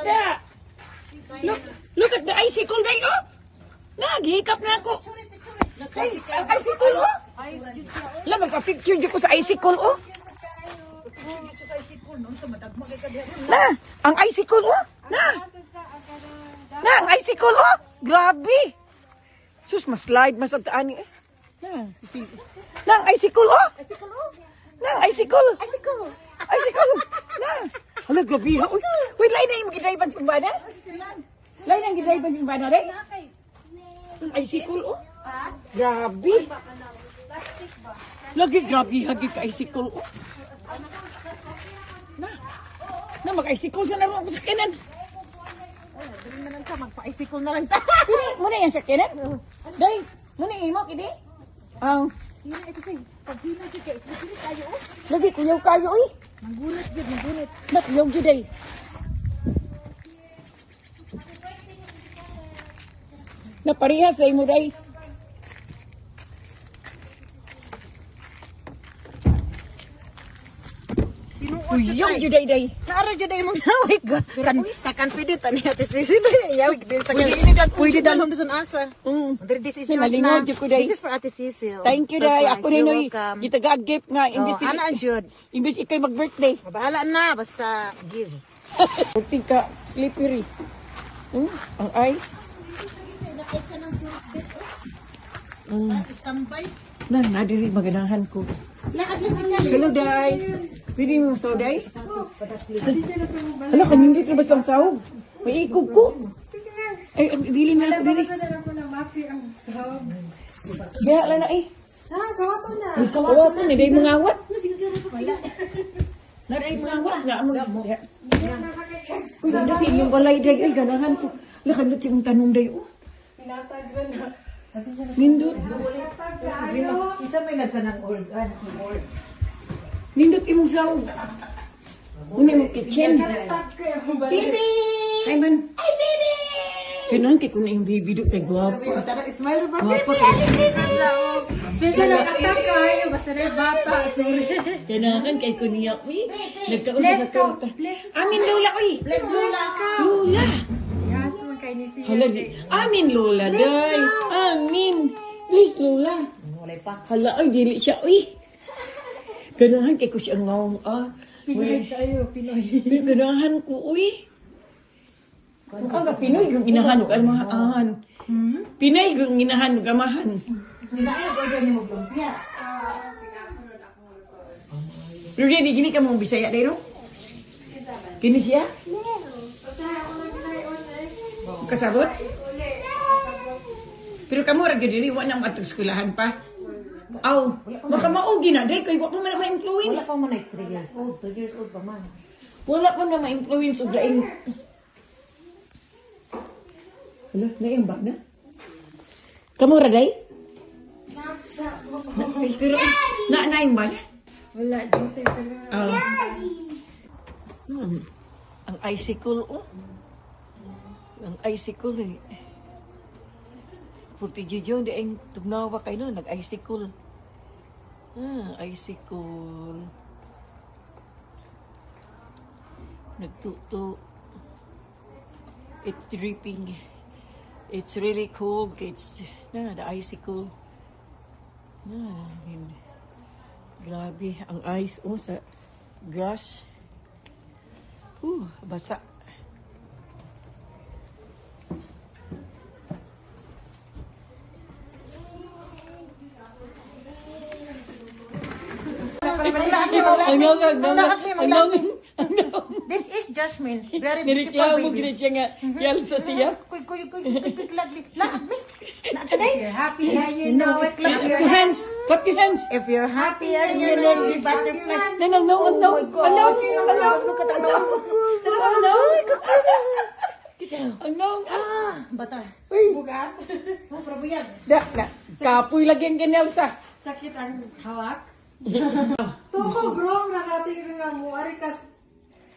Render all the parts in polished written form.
Yeah. Look, look at the icicle day, oh. Na, gihikap na ako. Ay, ang icicle, oh. La, magpa-picture dyan ko sa icicle, oh. Na, ang icicle, oh. Na. Na, ang icicle, oh. Grabe. Sus, mas slide, mas at ani eh. Na, si, na, ang icicle, oh. Na, ang icicle. Icicle. Icicle. Na. Hala, grabe ha. Uy, uy, lain na yung gidrive sa bana. Lain ang gidrive sa bana, day. Ang icicle, oh. Grabe. Lagi, grabe, hagi ka icicle, oh. Na. Na, mag-icicle sa naroon ako sa kinan. Dili na lang ta, magpa-icicle na lang ta. Muna, muna yan sa kinan. Day, muna imo, kini. Ang, Hina ito kay, pag hina jud kay slippery kayo oh. lagi, kuyaw kayo, uy. Manggunit jud, manggunit. Na, kuyaw jud, day. Na, parehas, day mo, day. Tinuod jud Kuyaw ay. jud, day, day. Naara jud ay mong naway ka. Kan kakan pwede tani ate sisi yawig din sa Pwede ini dan- Pwede dalhon sa asa. Diri, this is Ay, yours malingaw na. jud ko, day. This is for Ate Cecil. Thank you, day. Surprise. Ako rin, You're oy. welcome. Gitaga-gift nga. Imbis, Oh, ana jud. imbis ikay mag-birthday. Mabahala na basta give. Kunti ka, slippery. Ang ice. Standby. Na, nadiri maganahan ko. Lakad lang ka. Hello, Day. Pwede mo so, Day? Hala, kanindit na basta ang sahog. May ikog ko. Ay, ang dili na ako dili. Diha lang na eh. Ay, kawato na. Day mga awat. Na, day mga awat. Nga, mo. Diha. Uy, ganda sa inyong balay, Day. Ay, ganahan ko. Hala, kanindit sa imong tanong, Day. Oh. Nindot. Isa may nagkanang organ, keyboard. Nindot imong sahog. Una imong kitchen. Baby! Ay man. Ay, baby! Kailangan kay kung yung baby do kay gwapo. Tara, smile ba, Gwapo baby? kay. Ay, baby! Since nakataka kayo, basta na yung bata. Sorry. Kailangan kay kun niya uy. Nagkaon sa kanta. Amin lola uy. Bless Lola. Lola. Yes, man kay ni siya. Hala di. Amin lola day. Amin. Please lola. Walay pa. Hala ay dili siya uy. Ganahan kay ko siya ngaong ah. Pinoy kayo, Pinoy. Ganahan ko uy. Ang ka Pinoy yung inahan ug amahan. Pinay yung inahan ug amahan. Sila ay order ni mo lumpia. Pero di gini ka mong Bisaya dahil no? Kini siya? Kasabot? Pero kamo ra gyud diri wa na mo atong eskwelahan pa. Aw, makamao gina day kay wa pa man na Wala ma-influence. pa man ay 3 years old, 2 years old pa man. Wala pa na ma-influence og laing. Hala, laing ba na? Kamo ra day? Na, pero na naing ba na? Wala, duty pero. Ah. Ang icicle, oh. Ang icicle, eh. Puti Jojo, di ang tugnawa kayo no, nag-icicle. Ah, icicle. Nagtuto. It's dripping. It's really cold. It's, na, the icicle. Na, yun. Grabe, ang ice, oh, sa grass. Basa. Ang ang ang ang This is Jasmine. Very beautiful Nireklamo baby. gid siya nga yalsa siya. Kuy kuy kuy kuy kuy lagli. Laag mi. Laag ka day. You're happy and you know it. Clap your hands. Clap your hands. If you're happy and you know it, be butterfly. No, no, no, Oh no. my God. No, no, Look at the no. no, no. Ano? Ah, bata. Uy, Bugat. Oh, prabuyag. da, da. Kapoy lagi ang Genelsa. Sakit ang hawak. Tukog bro, nakating nga mo. Ari kas,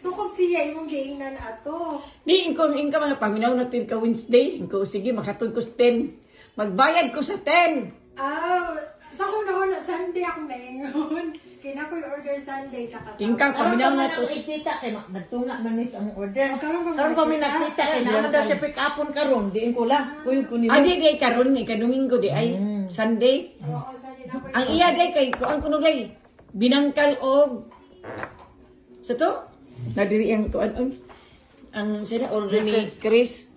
tukog siya imong giingnan ato. Di, ingko, ingka mga paminaw na tuwing ka Wednesday. Ingko, sige, makatun ko sa 10. Magbayad ko sa 10. Ah, sa akong nahuna, Sunday akong naingon. Kay na ko'y order Sunday sa kasama. Tingkang Karon paminaw pa man na ako to. ikita kay nagtunga man miss ang order. Karon pa man Karon pa mi nagkita? nagkita kay naa daw siya pick upon karon, diin ko la. Kuyog ko nimo. Adi di ay karon ni ka Domingo di ay Sunday. Oo, Sunday na ko'y Ang iya day kay kuan kuno day binangkal og sa to nadiri ang kuan oy. Ang sila order ni Chris.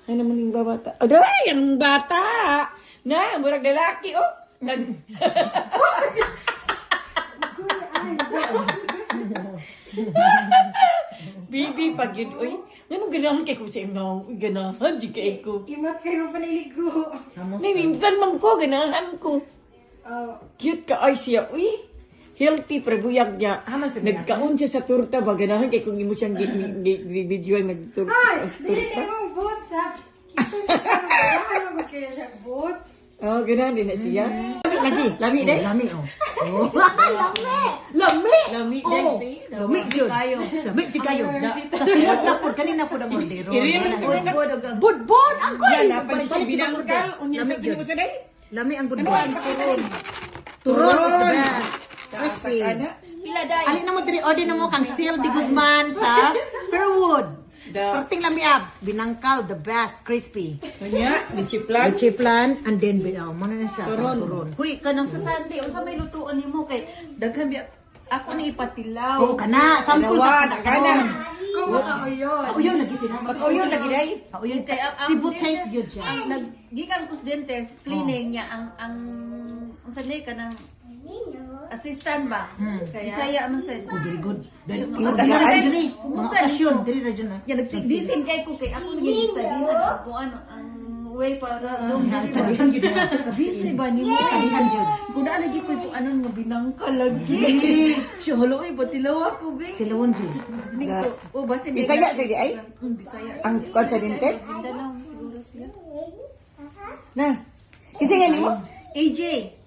Ay naman yung bata. Aday, ang bata. Na, murag lalaki oh. Nag Bibi pag yun, oy. Nganong ganahan kay ko sa imong ganahan di kay ko. Imat kayo paniligo. Niminsan man ko, ganahan ko. Oh, Cute ka ay siya, uy. Healthy pero buyag niya. Ah, man siya buyag. Nagkaon siya sa turta ba ganahan kay kung imo siyang gi-video nagturta ay, sa dili turta. na imong boots ha. Kita na karon ano kaya siya boots. Oh, ganahan din na siya. Lami lagi. Lami, day? Lami oh. Oh. Lami. Lami. Lami, day, Oh. see? Lami jud. Lami jud kayo. Tas sinod na pud kanina pud ang ordero. Iri man sa Budbud og ang Budbud ang koy. Yan, napad siya binangkal. Unya Lami sa jud. mo sa day. Lami ang Ano budbud. ang pakita? Turon is the best. Crispy. Ana. pila day. Alin na mo diri order na mo kang Sil de Guzman sa Fairwood. Perting lamiab, binangkal the best crispy. Unya, ni chiplan. Leche flan and then oh, mo na siya turon. Turon. Huy, kanang sa Sunday unsa may lutuon nimo kay daghan biya ako ni ipatilaw. Oh, kana sample Dalawa, sa kana. Kung makauyon. Kauyon lagi sila. Mag-uyon lagi day. Kauyon Kay ang Cebu dentist- taste yun siya. Ang naggikan ko sa dentist, cleaning niya ang unsa ni kanang assistant ba? Bisaya man sad. Oh, very good. Very Yung good. mga Diri, diri. Mga Kumusta okasyon, nito? diri ra jud na. Ya nagsigdisin kay ko kay ako ni gistadihan kung ano ang way para dong Na, Studyhan yun na. Kabisi ba nimo? Studyhan jud. Kung naa lagi ko ito anon nga binangka lagi. Siya halo ay patilaw ako be. Tilawon jud. Ning ko oh basin Bisaya sa di ay. Bisaya. Ang kuan sa dentist. Mindanao siguro siya. Na. Kasi nga nimo? AJ.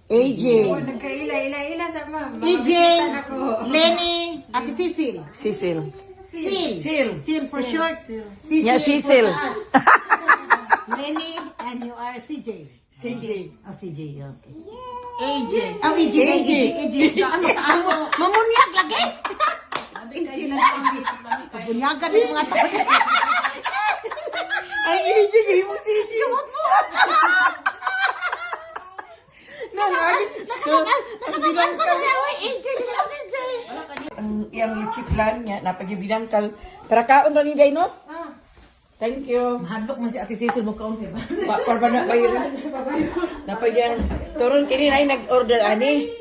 AJ. Oh, nagkaila ila ila sa ma'am. Mga EJ, bisita na ko. Lenny, Ate Cecil. Cecil. Sil. Sil. Sil for short. Cecil Yeah, Cecil. for us. Lenny and you are CJ. CJ. Oh, CJ, okay. AJ. Oh, EJ, EJ, EJ. Ano ka amo? Mamunyag lagi. EJ lang. Kabunyagan ng mga tao. Ay, AJ, gawin mo CJ. Kamot mo. Na, lagi. Nakasakal, nakasakal ko sa uy, EJ, di na CJ. Ang iyang chiplan niya, napagibinangkal. Tara kaon na ni Day, no? Ah, Thank you. Mahadlok man si Ate Cecil mo kaon kay ba? Pa, parba na kayo. Napagyan. Turon kini na ay nag-order ani.